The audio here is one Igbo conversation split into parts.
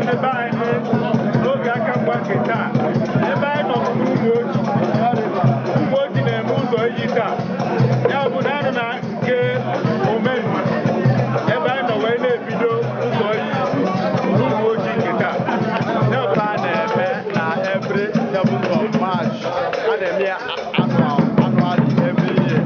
Ndị be anyị, n'oge aka mgba nke taa, ebe anyị nọ n'Ụmụoji. Ụmụoji na-eme ụzọ iyi taa. Ya bụ na anụ na nke omenma ebe anyị nọ wee na-ebido ụzọ iyi n'Ụmụoji nke taa. Ya bụ a na-eme na every 7th of March. A na-eme ya annually, every year.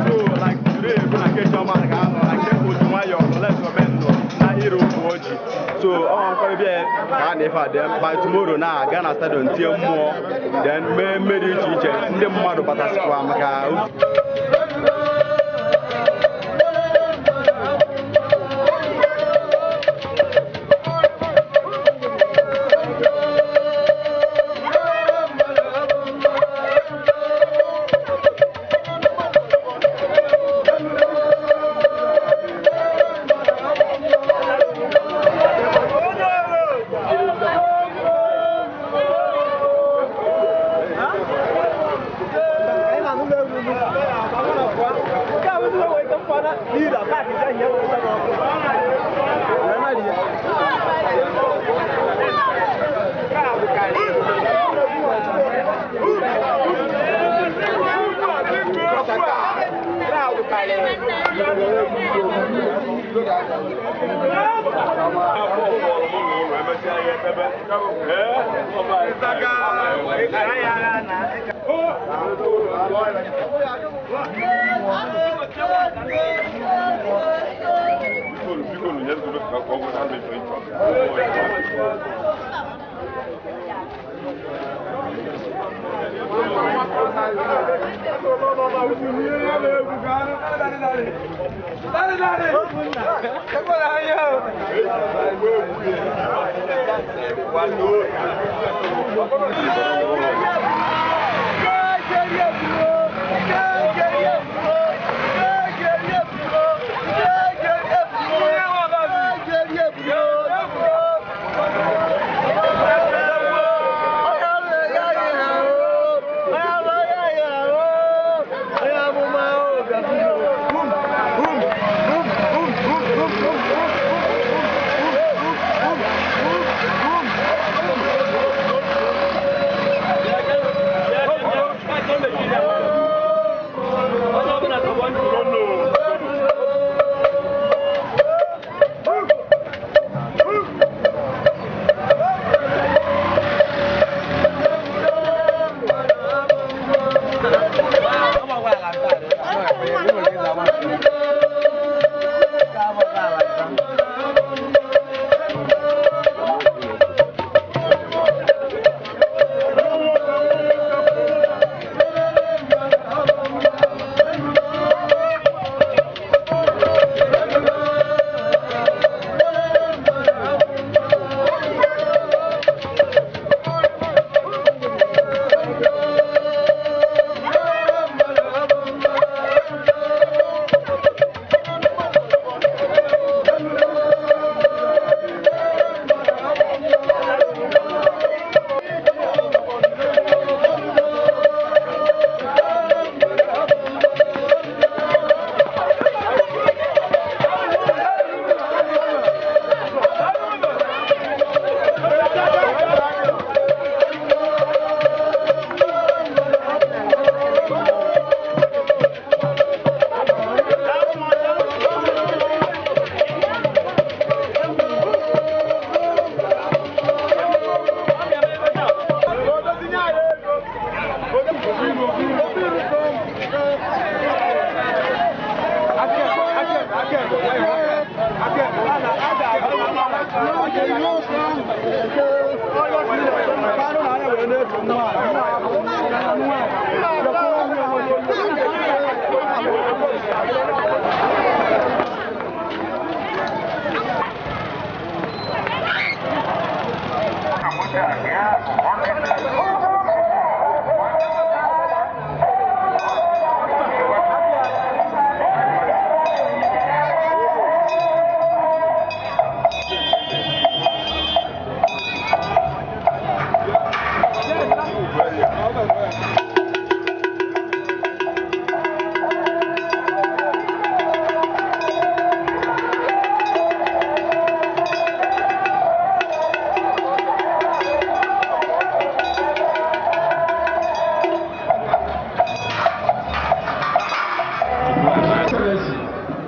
So like today bụ na nke Chioma ga-anọ na nke otu nwayọọ Lawrence Omendo na ire Ụmụoji. So ọ nkwarịbịa ka a na-efe a. Then by tomorrow na aga na stadium tie mmụọ, then mee mmeri iche iche, ndị mmadụ batasịkwa maka.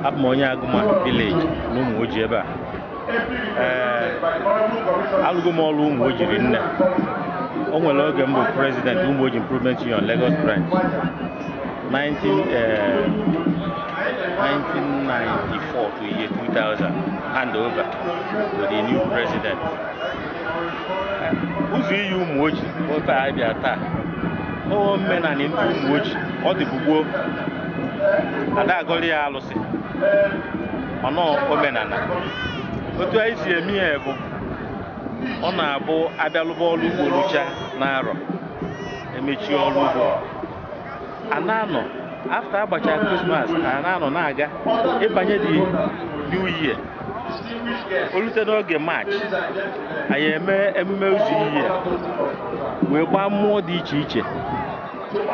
Abụ m onye Agụma village na Ụmụoji ebe a. Ee, alụgo m ọrụ Ụmụoji rinne. O nwere oge m bụ president Ụmụoji Improvement Union Lagos branch 1994 to year 2000, hand over to the new president. Ụzọ iyi Ụmụoji ofe a bịa taa, omenala ndị Ụmụoji ọ dịbụ gboo, ada agọrọ ya alụsị ọnọ. Omenala otu anyị si eme ya bụ ọ na-abụ abịalụba ọrụ ugbo rụcha na-arọ emechi ọrụ ugbo, a na-anọ after agbacha Christmas, a na-anọ na-aga ịbanye the new year. Olute n'oge March, anyị eme emume ụzọ iyi a wee gbaa mmụọ dị iche iche,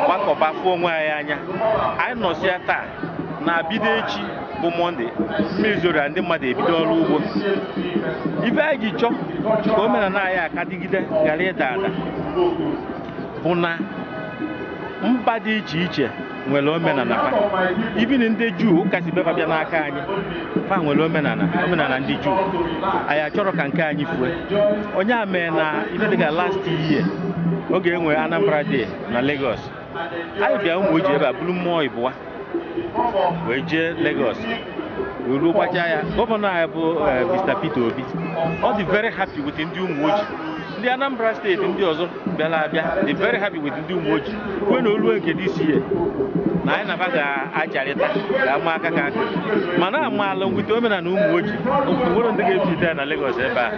gbakọba fụ onwe anyị anya. Anyị nọsịa taa na bido echi bụ Monday, mmiri zoro, ndị mmadụ ebido ọrụ ugbo. Ife anyị ji chọọ ka omenala anyị aka dịgide ghara ịda ada bụ na mba dị iche iche nwere omenala fa. Even ndị Juu ụka si befa bịa n'aka anyị, fa nwere omenala, omenala ndị Juu. Anyị achọrọ ka nke anyị fue. Onye a mee na ife dịka last year, oge e nwere Anambra Day na Lagos, anyị bịa Ụmụoji ebe a buru mmụọ ịbụa wee jee Lagos wee ruo gbachaa ya. Governor anyị bụ Mr. Peter Obi, ọ dị very happy with ndị Ụmụoji. Ndị Anambra State ndị ọzọ bịara abịa dị very happy with ndị Ụmụoji kwue na olue nke this year na anyị na-aba ga-acharịta ga-ama aka ka aka mana amaala nwite omenala Ụmụoji nwere ndị ga-ebite ya na Lagos ebe a,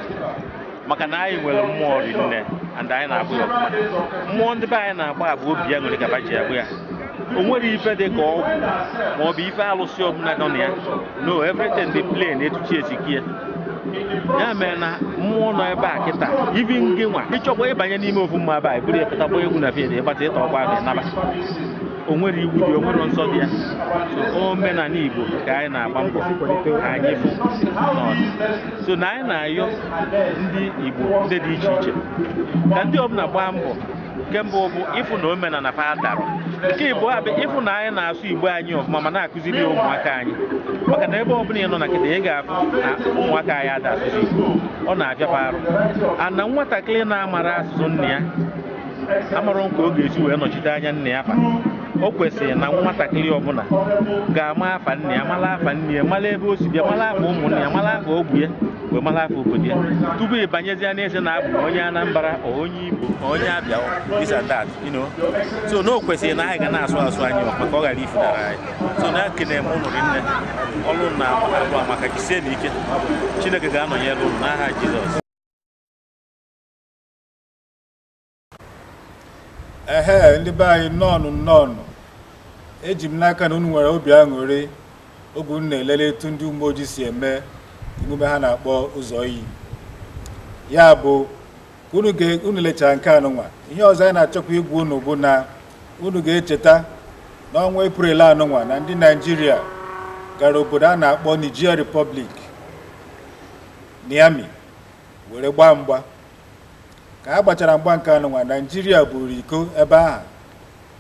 maka na anyị nwere mmụọ rinne and anyị na-abụ ya ọfụma. Mmụọ ndị be anyị na-agba abụ obi ya nwere kaba ji agbụ ya. O nwere ife dị ka ọgwụ ma ọ bụ ife alụsị ọbụla nọ na ya. No, everything dị plain etuchi esikie ya. Mere na mmụọ nọ ebe a kịta ibi ngị nwa ịchọkwa ịbanye n'ime ofu mma ebe a eburu ya pụta gbaa egwu na field, ịgbata ịta ọkwa ahụ ịnaba. O nwere iwu dị, o nwere nsọ dị ya. So omenala Igbo ka anyị na-agba mbọ ka anyị fụ n'ọdị. So na anyị na-ayọ ndị Igbo ndị dị iche iche ka ndị ọbụla gbaa mbọ. Nke mbụ bụ ịfụ na omenala fa dara. Nke ịbụọ abụ ịfụ na anyị na-asụ Igbo anyị ọfụma ma na-akụziri ya ụmụaka anyị, maka na ebe ọbụla ị nọ na kịta, ị ga-afụ na ụmụaka anyị ada asụsụ Igbo. Ọ na-abịakwa arụ ana nwatakịrị na-amara asụsụ nna ya amarụ ka ọ ga-esi wee nọchite anya nna ya. Fa o kwesịrị na nwatakịrị ọbụla ga-ama afa nna ya, mara afa nne ya, mara ebe o si bịa, mara afa ụmụnne ya, mara afa ogbu ya, wee mara afa obodo ya tupu ị banyezie n'eze na-abụ onye Anambra or onye Igbo or onye Abịa, this and that. So na o kwesịrị na anyị ga na-asụ asụ anyị maka ọ ghara ifunara anyị. So na ekene m ụnụ rinne, ọrụ na alụ amaka. Jisie na ike, Chineke ga-anọnyere ụnụ n'aha Jizọs. Ehe, ndị be anyị, nnọọnụ, nnọọnụ. Eji m n'aka na unu nwere obi aṅụrị oge unu na-elele etu ndị Ụmụoji si eme emume ha na-akpọ ụzọ iyi. Ya bụ ka unu unu lechaa nke anụnwa. Ihe ọzọ anyị na-achọkwa igwa unu bụ na unu ga-echeta n'ọnwa Eprel anụnwa na ndị Naijiria gara obodo a na-akpọ Niger Republic, Niamey, were gbaa mgba. Ka ha gbachara mgba nke anụnwa, Naijiria buru iko ebe ahụ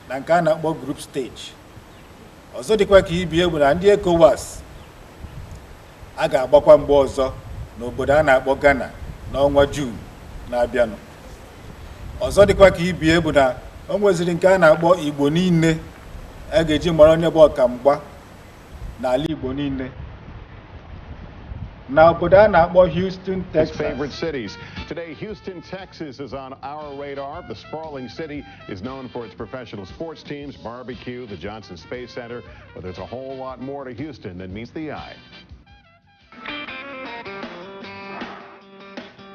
na nke a na-akpọ group stage. Ọzọ dịkwa ka ibie bụ na ndị ECOWAS a ga-agbakwa mgba ọzọ n'obodo a na-akpọ Ghana n'ọnwa June na-abịanụ. Ọzọ dịkwa ka ibie bụ na o nweziri nke a na-akpọ Igbo niile a ga-eji mara onye bụ ọkamgba n'ala Igbo niile na obodo a na-akpọ Houston, His Texas. Favorite cities. Today, Houston, Texas is on our radar. The sprawling city is known for its professional sports teams, barbecue, the Johnson Space Center, but there's a whole lot more to Houston than meets the eye.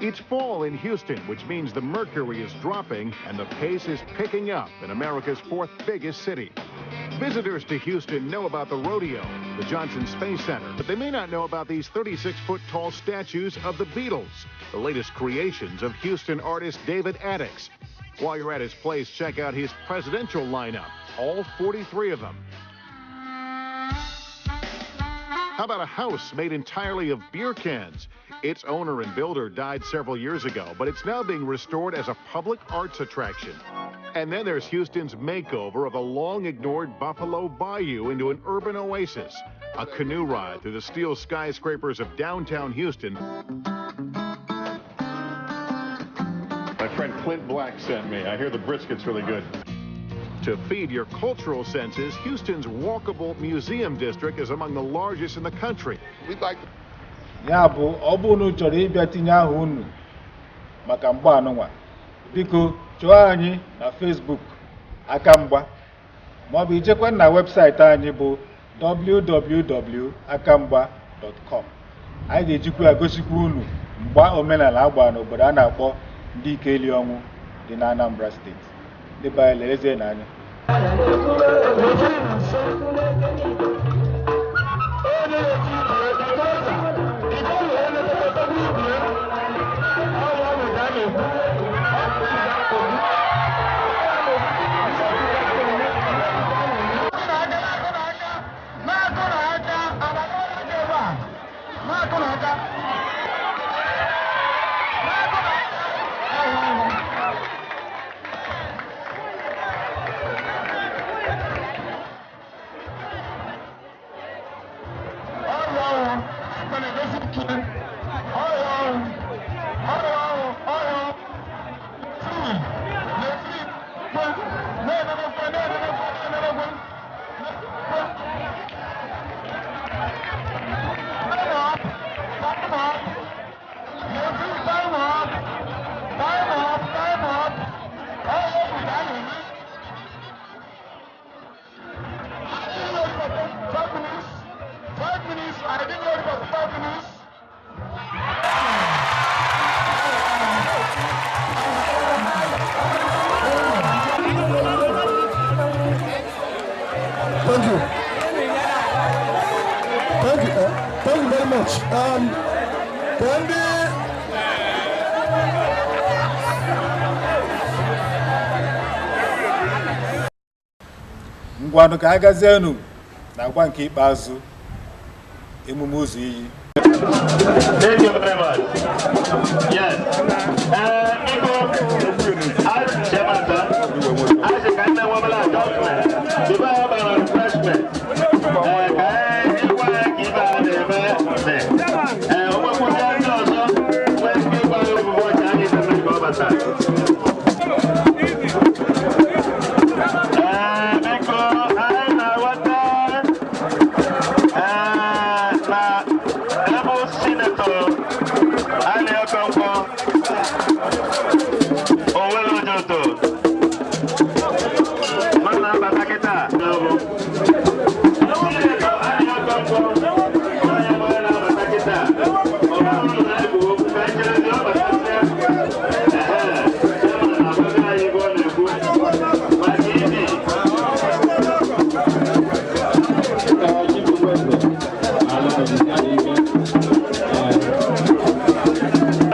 It's fall in Houston, which means the mercury is dropping and the pace is picking up in America's fourth biggest city. Visitors to Houston know about the rodeo, the Johnson Space Center, but they may not know about these 36-foot tall statues of the Beatles, the latest creations of Houston artist David Adickes. While you're at his place, check out his presidential lineup, all 43 of them. How about a house made entirely of beer cans? Its owner and builder died several years ago, but it's now being restored as a public arts attraction. And then there's Houston's makeover of the long-ignored Buffalo Bayou into an urban oasis, a canoe ride through the steel skyscrapers of downtown Houston. My friend Clint Black sent me. I hear the brisket's really good. To feed your cultural senses, Houston's walkable museum district is among the largest in the country. We'd like Ya bụ, ọ bụrụ na unu chọrọ ịbịa tinye aha unu maka mgba anụnwa, biko chọọ anyị na Facebook Aka Mgba, maọbụ ijekwa na webụsaịtị anyị bụ www.akamgba.com. Anyị ga-ejikwa ya gosikwa unu mgba omenala agba n'obodo a na-akpọ ndị Ikeli Ọnwụ dị na Anambra Steeti. Ndị be anyị, lerezie n'anya. Thank you. Thank you. Thank you very much. Can the Ngwanụ, ka a gazienụ na agwa nke ikpeazụ, emume ụzọ iyi. Thank you very much. Yes. Biko, Chairman, sir, I sị ka nne nwebela adjustment. Before I have a refreshment. Ka anyị gwa ya ka ibe a na-eme dị. Onwekwụzi ndị ọzọ nwee ike ịgwa ya ogbugbo ọcha anyị ga-eme ka ọ bata. Biko, anyị na-aghọta na ebe Senator Ali Okonkwo Owele Ojoto nọ na-abata kịta. Senator Ali Okonkwo onye bụ onye na-abata kịta. Ọ bụrụ na anyị bụ okwu ka anyị cherezi ọ batasịa. Ehe, chairman na-agwazi anyị ebe ọ na-ekwu maka ibi.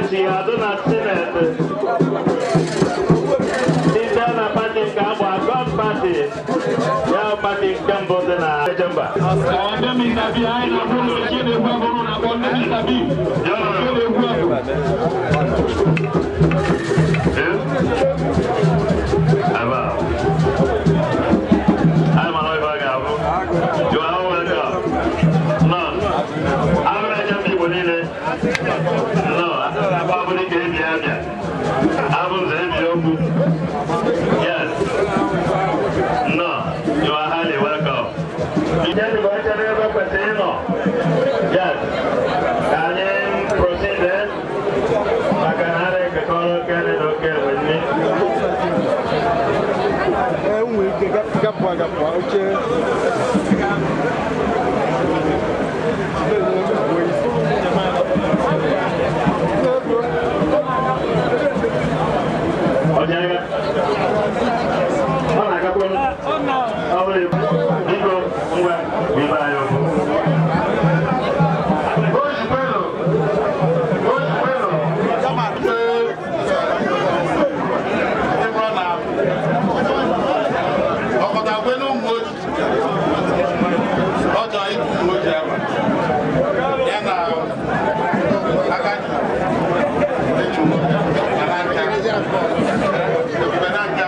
Si adụ na Senate site na pati nke agba God Party, ya pati nke mbụ dị na Ejemba. Ndị Mr. B, anyị na-akwụ n'oche na-egwu abụrụ na-akpọ ndị Mr. B. Oche na-egwu abụ. Aba. Anyị mara ife a ga-abụ. You are all welcome. Nọ. Abụrụ eje mba Igbo niile. Nọ. Abụ dịka ebi abịa. Abụ nze ebi okwu. Yes. Nọ. You are highly welcome. Ije dịka oche n'ebe kwesịrị ịnọ. Yes. Ka anyị proceed, eh? Maka na a na-ekekọrọ oke na oke enwe nri. Enwere ike gapụ agapụ oche. Ọjà ọ na-agakwa ọ bụrụ biko ngwa ibe anyị okwu. Ojikwelo. Ojikwelo. Ịbụrụ na ọkọta kwe na ụmụ oji ọjọọ ịbụ ụmụ oji ahụ ya na aka ji na nka ebube na nka.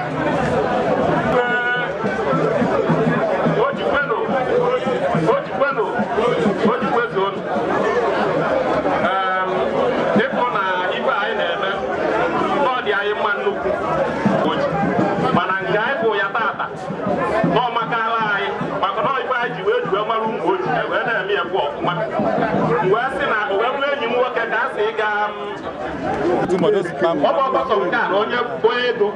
mara Ụmụoji wee na-eme ya kwa ọfụma. Wee sị na o wee bụrụ enyi m nwoke ka a sị ịga ọ bụ ọgbakọ nke a na onye onye ego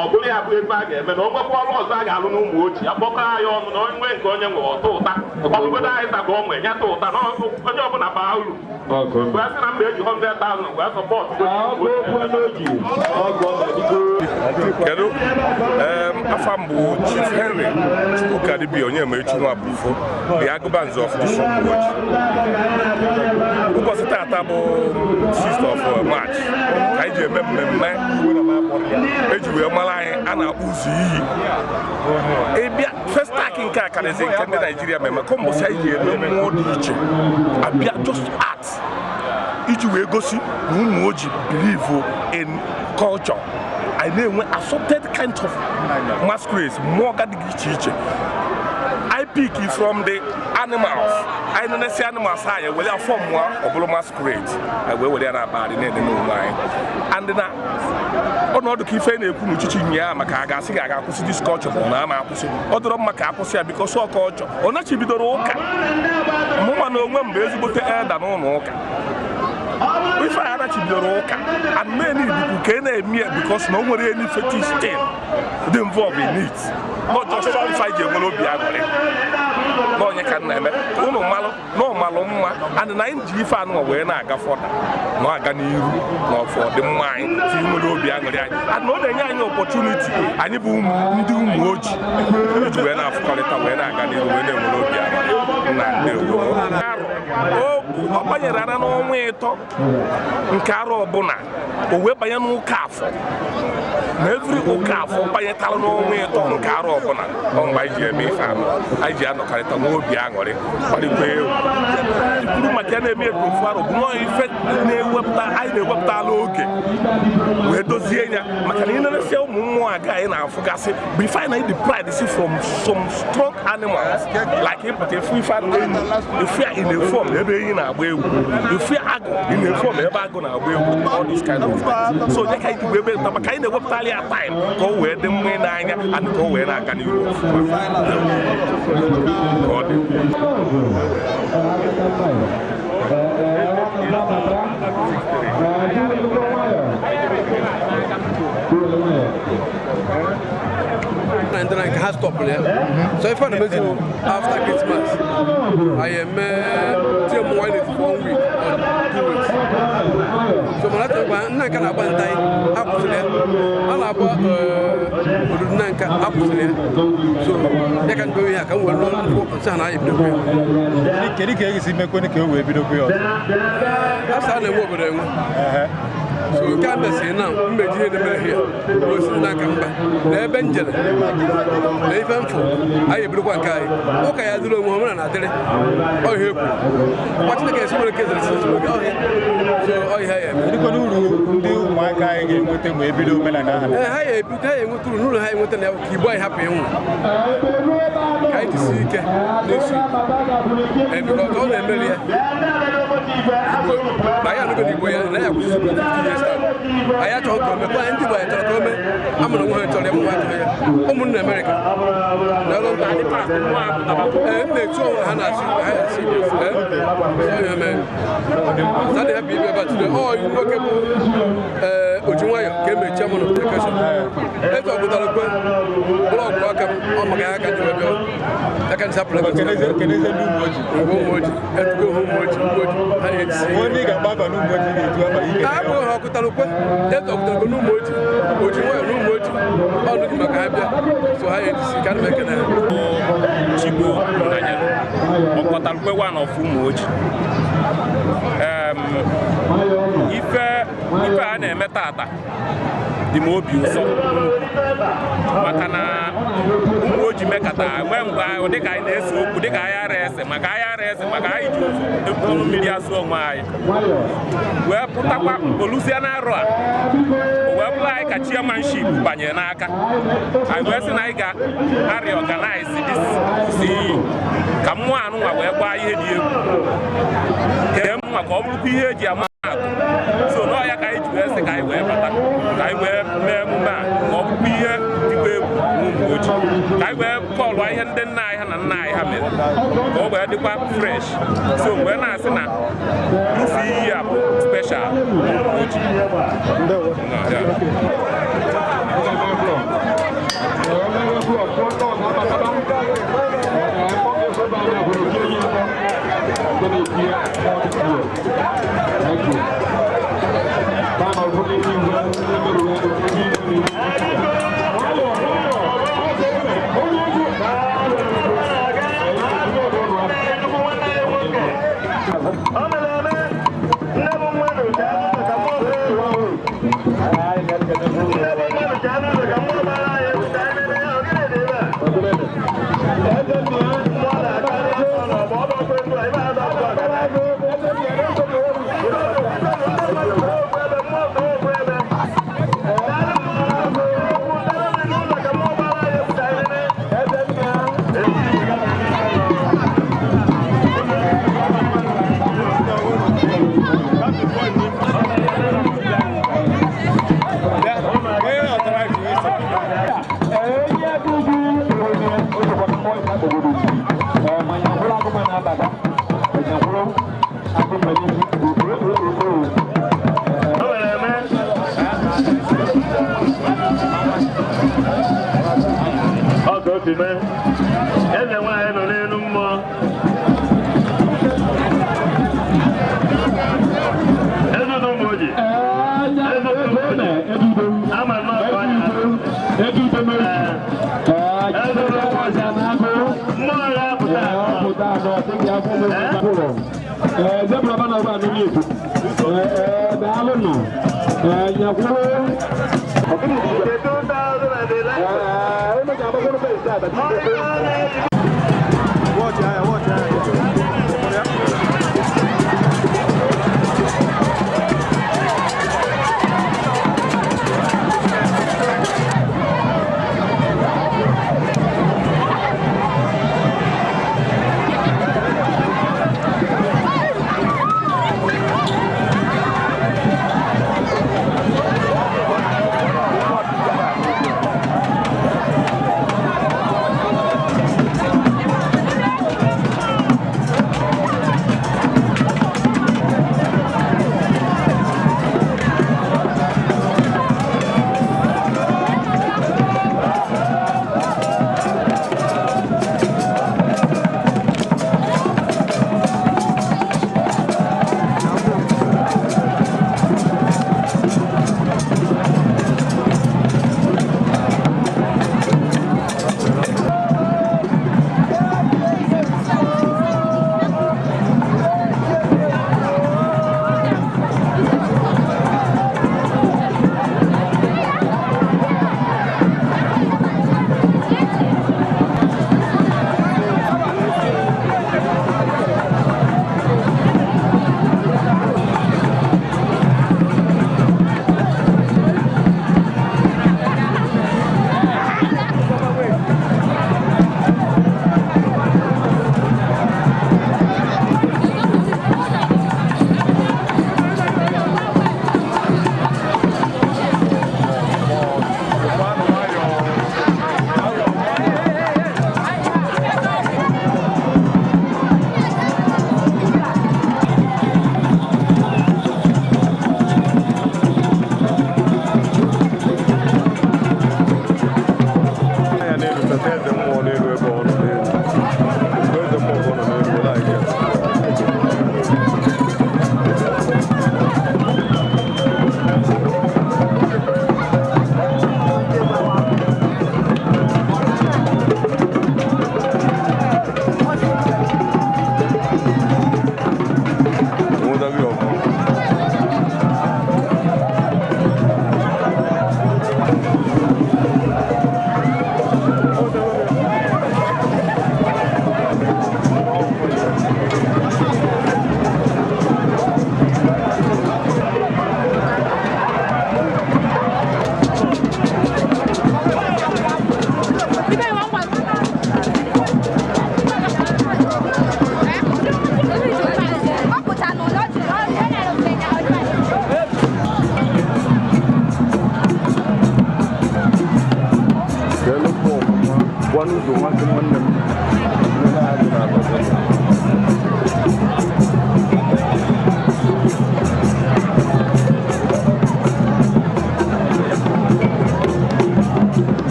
ọ bụrụ ya bụ ebe a ga-eme na o nwekwa ọrụ ọzọ a ga-alụ n'Ụmụoji, akpọkọ anyị ọnụ na onye nke onye nwere ọtọ ụta, ọ bụgodo anyị ka o nwee nyata ụta na onye ọbụla baa uru. Wee sị na mba eji 100,000 wee support. Kedu afa m bụ Chief Henry Chukwuka Dibia Onyemaechi Nwabufo, the Agụbanze of this Ụmụoji. Ụbọchị tata bụ 6th of March ka anyị ji eme mmemme eji wee mara anyị a na-akpọ ụzọ iyi. Ịbịa Festac nke a karịzị nke ndị Naijiria mere, maka mbọsị anyị ji eme mmụọ dị iche abịa, just art iji wee gosi na Ụmụoji believe in culture. Anyị na-enwe assorted kinds of masquerades, mmụọ ga dị iche iche. I pick from the animals anyị na-esi, animals anyị were afọ mmụọ ọ bụrụ masquerade, anyị wee were ya na-akpagharị na-ede n'onwe anyị. And na ọnọdụ ka ife na-ekwu n'uchichi nyaa maka a ga-asị ga akwụsị this culture bụ na ama akwụsị, ọ dọrọ mma ka akwụsị ya because ọ culture ọ nachibidoro ụka. Mụnwa na onwe m bụ ezigbote elder n'ụlọ ụka. Ife a anachibidoro ụka and men dịkwu ka ị na-eme ya because na o nwere any fetish thing dị involved in it, not just ife anyị ji enwere obi aṅụrị na onye ka m na-eme ka unu malụ na ọmalụ mma, and na anyị ji ife anụnwa wee na-aga fọda na aga n'iru na ọfọ ọdịmma anyị fi nwere obi aṅụrị anyị, and na ọ na-enye anyị opportunity anyị bụ ndị Ụmụoji iji wee na-afụkọrịta wee na-aga n'iru wee na-enwere obi aṅụrị na ndewo. Arụ ọ banyere ara n'ọnwa 3 nke arọ ọbụla, o wee banye n'ụka afọ, na every ụka afọ banyetara n'ọnwa 3 nke arọ ọbụla, ọ mgbe anyị ji eme ife anụ anyị ji anọkarịta nwa obi aṅụrị, kparịkwa egwu kwuru maka ya na-eme ego ofu arọ bụ nọọ ife na-ewepụta anyị na-ewepụtala oge wee dozie ya, maka na ị na-eresịa ụmụ mmụọ aga anyị na-afụgasị bụ ife anyị na the pride si from some strong animals, like ịpụta efu ife anụ enyi, efu ya in a form ebe enyi na-agba egwu, efu ya agụ in a form ebe agụ na-agba egwu, all this kind of things. So onye ka anyị ji wee wepụta maka anyị na-ewepụtala ya time ka o wee dị mma n'anya and ka o wee na-aga n'ihu ọfụma ka ọ dị. Ndị na nke ha stọpụrụ ya, so ife a na-emezi bụ after Christmas anyị eme tie ụmụ nwaanyị na-efu one week or 2 weeks. So mana achọrọ nna nka na-agba nta anyị akwụsịrị ya, a na-agba odudu nna nka akwụsịrị ya, so ya ka ndị ihe ka m were lụọ nsị ha na anyị bidokwa ya. Kedu ka e ga-esi mekwene ka o wee bidokwa ya ọzọ? A sị a na-enwe obodo enwe, so nke a mesịrị na mmeji ihe na-emere ya osiri na nka mba na ebe njele na ife mfụ anyị ebirikwa nke anyị ụka ya dịrị onwe omenala adịrị ọhịa ekwu kwa Chineke esi nwere nke zere esi oge ọhịa, so ọhịa ya eme. Kedụkwana uru ndị ụmụaka anyị ga-enweta ma ebido omenala ahụ? Ee, ha ya ebute, ha ya enweta uru n'ụlọ ha enweta na ya bụ ka Igbo anyị hapụ ịnwụ, ka anyị jisi ike na-esu Igbo, because ọ na-emeri ya Igbo na anyị anụgo na Igbo ya na ya akwụsị Igbo 50 years time. Anyị achọghị ka o mee kwa ndị Igbo anyị chọrọ ka o mee amụrụ onwe ha chọrọ ya mụ achọghị ya. Ụmụnna Amerịka na London, ee, m na-etu onwe ha na-asụ Igbo, ha ya asụ Igbo. Ee, so ya mee sadị hapụ ibe ebe a today. Ọ nwoke bụ ee oji nwayọ ka e mechie mụ na occasion eze ọgụtara kwe bụrụ ọgụ aka m ọ maka ya aka ji wee bịa aka nji hapụrụ ebe. Keneze ndị Ụmụoji. Ụmụoji etugo ha, Ụmụoji, Ụmụoji ha na-ejisi. Onye ị ga-agba afa n'Ụmụoji ga-etu afa ike. Abụ ha ọkụtara ukwe eze ọkụtara ukwe n'Ụmụoji, oji nwayọ n'Ụmụoji ọnụ gị maka ha bịa, so ha ejisi ka ana m ekene ha. Chigbo Daniel Ọkọtalukwe, one of Ụmụoji. Ife ife a na-eme tata dị m obi ụsọ maka na Ụmụoji mekata nwee mgbe ahụ dịka anyị na-ese okwu, dịka anyị ara ese maka anyị ara ese maka anyị ji ofu ọnụ mmiri azụ onwe anyị wee pụtakwa oluzie na arọ a, o wee bụrụ anyị ka chairmanship banyere n'aka anyị wee sị na anyị ga-reorganize this CE ka mmụọ anụnwa wee gbaa ihe dị egwu kee mma ka ọ bụrụkwa ihe eji ama atụ. So n'ọya ka anyị ji wee sị ka anyị wee bata ka anyị wee mee emume a ka ọ bụrụkwa ihe dịkwa egwu n'Ụmụoji, ka anyị wee kọlụọ ihe ndị nna anyị ha na nna anyị ha mere ka ọ wee dịkwa fresh. So wee na-asị na ụzọ iyi a bụ special Ụmụoji. Ọ ka o si mee. Eze nwaanyị nọ n'elu mmụọ. Ezudu Ụmụoji. Ezudu Ụmụoji. Ama nnọọ ka ọ nyara. Ezudu Ụmụoji. Mmụọ ya apụta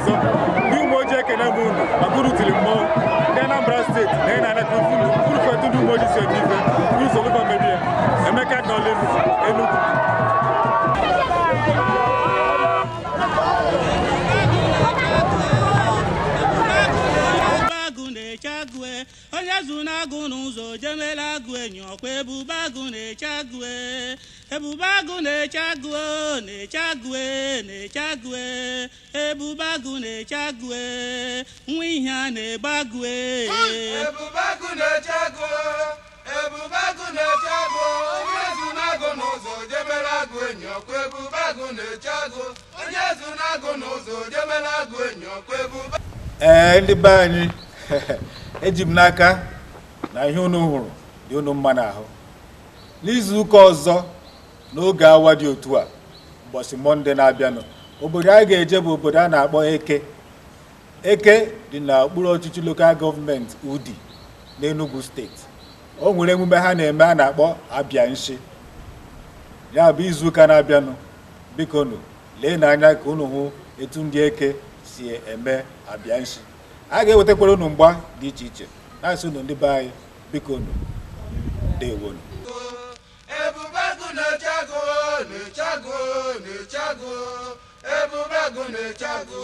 ọzọ. Ndị Ụmụoji, ekene m unu maka unu tiri mmọnwụ. Ndị Anambra Steeti na na anaka unu fetu ndị Ụmụoji si eme ife unu solufa merie. Emeka Nọlenu, Enugu. Ebube agụ na-eche agụ, onye zu na-agụ n'ụzọ jemela agụ enyi. Ọkwa ebube agụ na-eche agụ, ebube agụ na-eche agụ, na-eche agụ, na-eche agụ, ebube agụ na-eche agụ, nwa ihe a na-ebe agụ. Ebube agụ na-eche agụ, ebube agụ na-eche agụ, onye zu na-agụ n'ụzọ jemela agụ enyi. Ọkwa ebube agụ na-eche agụ, onye zu na-agụ n'ụzọ jemela agụ enyi. Ọkwa ebube Ee, ndị be anyị, eji m n'aka na ihe unu hụrụ dị unu mma n'ahụ. N'izu ụka ọzọ, n'oge awa dị otu a, ụbọchị Mọnde na-abịanụ, obodo anyị ga-eje bụ obodo a na-akpọ Eke. Eke dị n'okpuru ọchịchị local government Udi n'Enugu Steeti. O nwere emume ha na-eme a na-akpọ Abịa Nshi. Ya bụ izu ụka na-abịanụ. Biko nụ, lee n'anya ka unu hụ etu ndị Eke si eme Abịa Nshi. A ga-ewetakwara unu mgba dị iche iche. Na-asị unu, ndị be anyị, biko nụ, ndewonu. Ebube agụ na-eche agụ, na-eche agụ, na-eche agụ, ebube agụ na-eche agụ.